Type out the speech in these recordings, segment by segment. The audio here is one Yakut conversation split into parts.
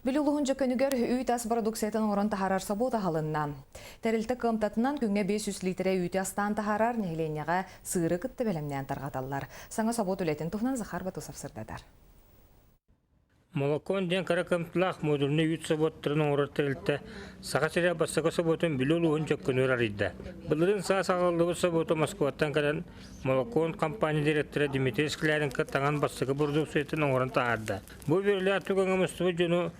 Бүлүү улууһун Дьөккөнүгэр үүт ас бородууксуйатын оҥорон таһаарар собуот аһылынна. Тэрилтэ кыамтатынан күҥҥэ 500 литрэ үүтү астаан таһаарар, нэһилиэнньэҕэ сыыры кытта бэлэмнээн тарҕаталлар. Саҥа собуот үлэтин туһунан Захар Батусов сырдатар. Молокон диэн кыра кымтылаах модульнай үүт собуоттарын оҥорор тэрилтэ Саха сирэ бастакы собуотун Бүлүү улууһун Дьөккөнүгэр арыйда. Былырыын саас аҕалыллыбыт собуоту Москваттан кэлэн Молокон компания директора Дмитрий Скляренко таҥан бастакы бородууксуйатын оҥорон таһаарда. Бу үөрүүлээх түгэҥҥэ мустубут дьону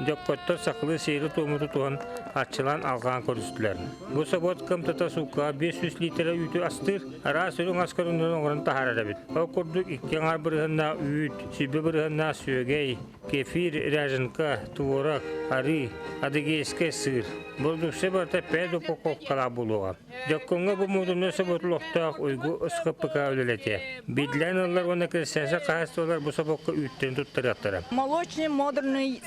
дьоккоттор сахалыы сиэри-туому тутуһан, арчылаан алҕаан көрүстүлэр. Бу собуот кымтата сууккаҕа 500 лиитэрэ үүтү астыыр, араас үрүҥ ас көрүҥнэрин оҥорон таһаарар эбит. Ол курдук икки аҥаар бырыһыаннаах үүт, сүүрбэ бырыһыаннаах сүөгэй, кефир, ряженка, творог, арыы, адыгейскай сыыр. Бородууксуйа барыта пять упаковкалаах буолуоҕа. Дьоккуҥҥа бу муодунай собуот олохтоох Уйгу СХПК үлэлэтиэ. Биирдилээн ыаллар уонна крестьянскай хаһаайыстыбалар бу собуокка үүттэрин туттарыахтара. Молочный модульный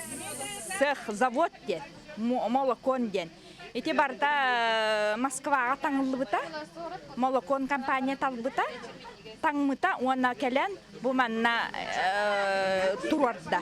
цех завод диэн, молокон диэн. Ити барыта Москваҕа таҥыллыбыта, молокон компания талбыта, таҥмыта уонна кэлэн бу манна туруорда.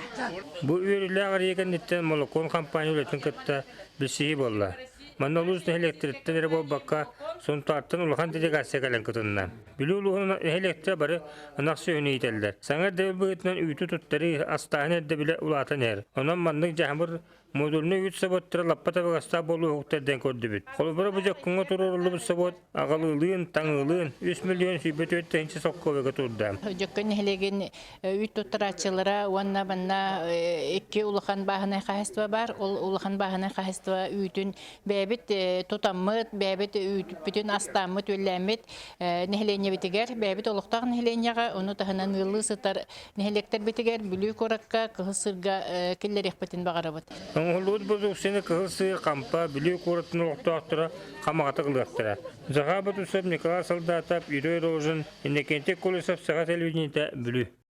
Бу үөрүүлээх арыйыы кэнниттэн молокон компания үлэтин кытта билсиһии буолла. Манна улуус нэһилиэктэриттэн эрэ буолбакка, Сунтаартан улахан делегация кэлэн кытынна. Бүлүү улууһун нэһилиэктэрэ бары ынах сүөһүнү иитэллэр. Саҥа ирдэбил быһыытынан үүтү туттарыы, астааһын ирдэбилэ улаатан иһэр. Онон маннык дьаһамыр модульнай үүт собуоттара лаппа табыгастаах буолуоһуктар диэн көрдүбүт. Холобура бу Дьоккуҥҥа туруоруллубут собуот аҕалыылыын, таҥыылыын 3 124 тыһыынча солкуобайга турда. Дьөккөн нэһилиэгин үүт туттарааччылара уонна манна икки улахан бааһынай хаһайыстыба баар. Ол улахан бааһынай хаһайыстыба үүтүн бэйэбит тутаммыт, бэйэбит үүппүтүн астааммыт, үөллээммит нэһилиэнньэбитигэр, бэйэбит олохтоох нэһилиэнньэҕэ, ону таһынан ыаллыы сытар нэһилиэктэрбитигэр Бүлүү куоракка Кыһыл Сыырга киллэриэхпитин баҕарабыт. Оҥоһуллубут продукцияны Кыһыл Сыыр, Хампа, Бүлүү куоратын олохтоохторо хамаҕатык ылыахтара. Захар Батусов, Николай Солдатов, Юрий Рожин, Иннокентий Колесов, Саха телевидениетэ, Бүлүү.